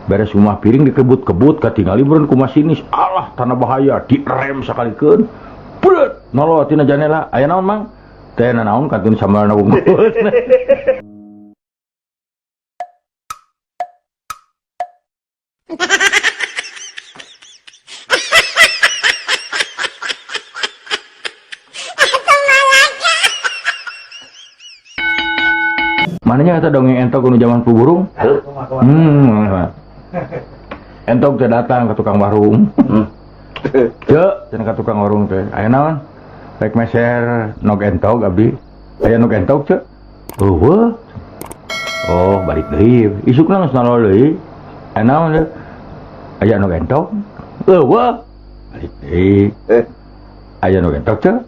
Beres rumah piring dikebut-kebut katingali meureun ku masinis. Alah tanda bahaya direm sakalikeun. Bret nolo tina janela. Aya naon Mang? Teh nanaon kantun sambalna wungkul. Mananya eta dongeng entog nu zaman puburung? Entog teh datang ke tukang warung. Ceu, cenah ka tukang warung teh. Aya naon? Rek meser nog entog abdi. Aya nog entog ceu? Eueuh. Oh, balik deui. Isukna geus nalol deui. Aya naon ceu? Aya nog entog? Eueuh. Balik deui. Aya nog entog ceu?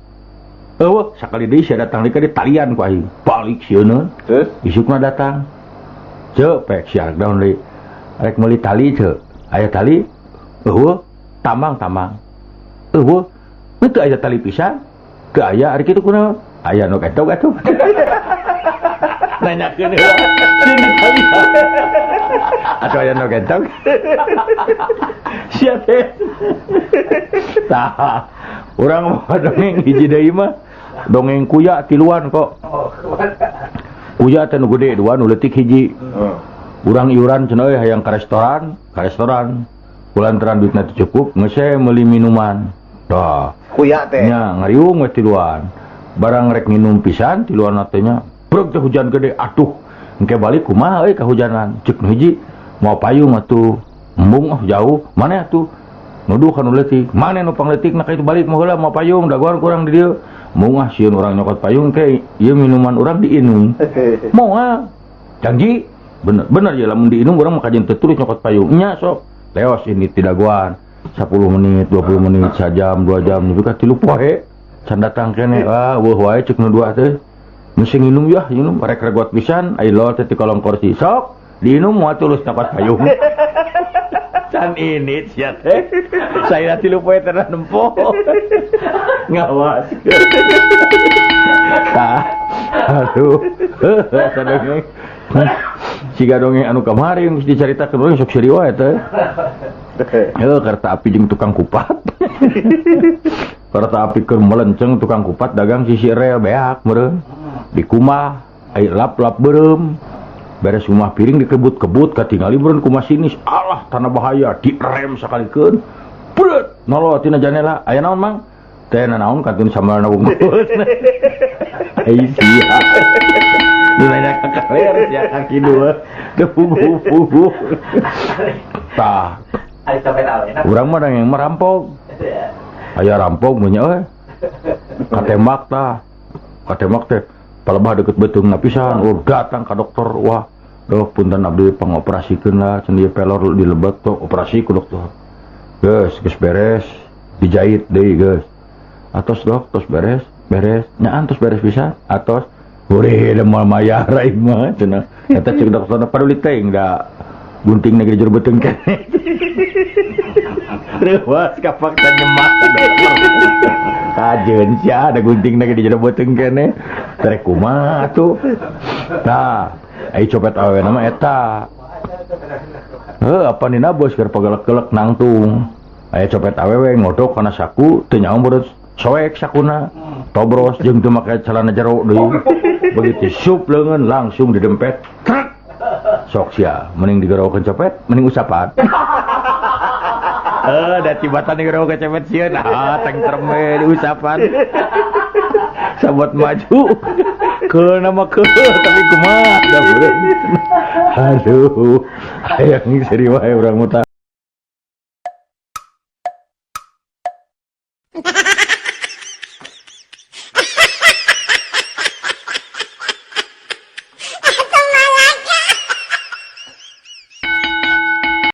Eueuh, sakali deui sia datang deui ka dieu talian ku aing. Balik sieun. Terus? Isukna datang. Ceu, pek sia rek daun deui. Rek meuli tali ceu. Aya tali? Eueuh, tambang-tambang. Eueuh, teu aya tali pisan. Teu aya ari kitu kunaon? Aya nu entog atuh. Nanyakeun heula. Sieun ditali. Atuh aya nu entog. Sia teh. Tah, urang mah dongeng hiji deui mah dongeng kuya tiluan kok. Kuya teh nu gede dua nu leutik hiji. Urang iuran cenah euy hayang ka restoran, ka restoran. Kulantaran duitna teu cukup, geus we meuli minuman. Tah. Kuya teh. Nya ngariung we tiluan. Barang rek nginum pisan tiluan teh nya. Breg teh hujan gede, atuh. Engke balik kumaha euy kahujanan. Ceuk nu hiji, moal payung atuh. Embung ah jauh, mana atuh? Nuduh ka nu leutik. Mane nu pangleutikna ka itu balik moal heula moal payung dagoan kurang di dieu. Embung ah sieun urang nyokot payung ke ieu minuman urang diinum. Moal. Janji bener bener ya lamun diinum urang mah kajeun teu terus nyokot payung. Nya sok. Leos ini tidak dagoan. 10 menit, 20 menit, sajam, 2 jam nepi ka 3 poe. Can datang keneh. Ah, weuh wae ceuk nu dua teh. Geus nginum yah, nginum rek regot pisan, ai lol teh ti kolong kursi. Sok, diinum moal tulus nyokot payung. Can ini sia teh. Saya 3 poe teh nempo. Ngawas. Tah. Aduh. Eta dongeng. Siga dongeng anu kamari geus dicaritakeun urang sok seuri wae teh. Heuh, kereta api jeung tukang kupat. Kereta api keur melenceng tukang kupat dagang sisi rel beak meureun. Dikumah, ai lap-lap beureum. Beres rumah piring dikebut-kebut katingali meureun ku masinis. Alah tanda bahaya direm sakalikeun. Bret nolo tina janela. Aya naon Mang? Teh nanaon kantun sambalna wungkul. Ai sia. Nu nanya ka kaler sia kaki dua. Teu puguh-puguh. Tah. Urang mah dongeng merampok. Aya rampok mun nya euy. Katembak tah. Katembak teh palebah deukeut beuteungna pisan. Oh, datang ka dokter. Wah, dok punten abdi pangoperasikeun lah cenah ieu pelor dilebet tok operasi ku dokter. Geus, geus beres, dijahit deui geus. Atos dok, tos beres, beres. Nyaan tos beres pisan. Atos hore da moal mayar aing mah cenah. Eta ceuk dokterna paduli teuing da gunting negeri jero beuteung keneh. Reuwas kapaksa nyemak ka dokter. Kajeun sia da gunting negeri jero beuteung keneh. Terek kumaha atuh. Tah, ai copet awewena mah eta. Heuh, apa nina bos keur pagelek-gelek nangtung. Aya copet awewe ngodok kana saku teu nyaho meureun soek sakuna. Tobros jeung teu make celana jero deui. Begitu sup leungeun langsung didempet. Trek. Sok sia, mending digerowokeun copet, mending usapan. Heuh, da cibatan digerowokeun copet sieun. Ah, tengtrem we diusapan. Sabot maju. Keuna mah keuh, tapi kumaha da meureun. Aduh, hayang seuri wae urang mah.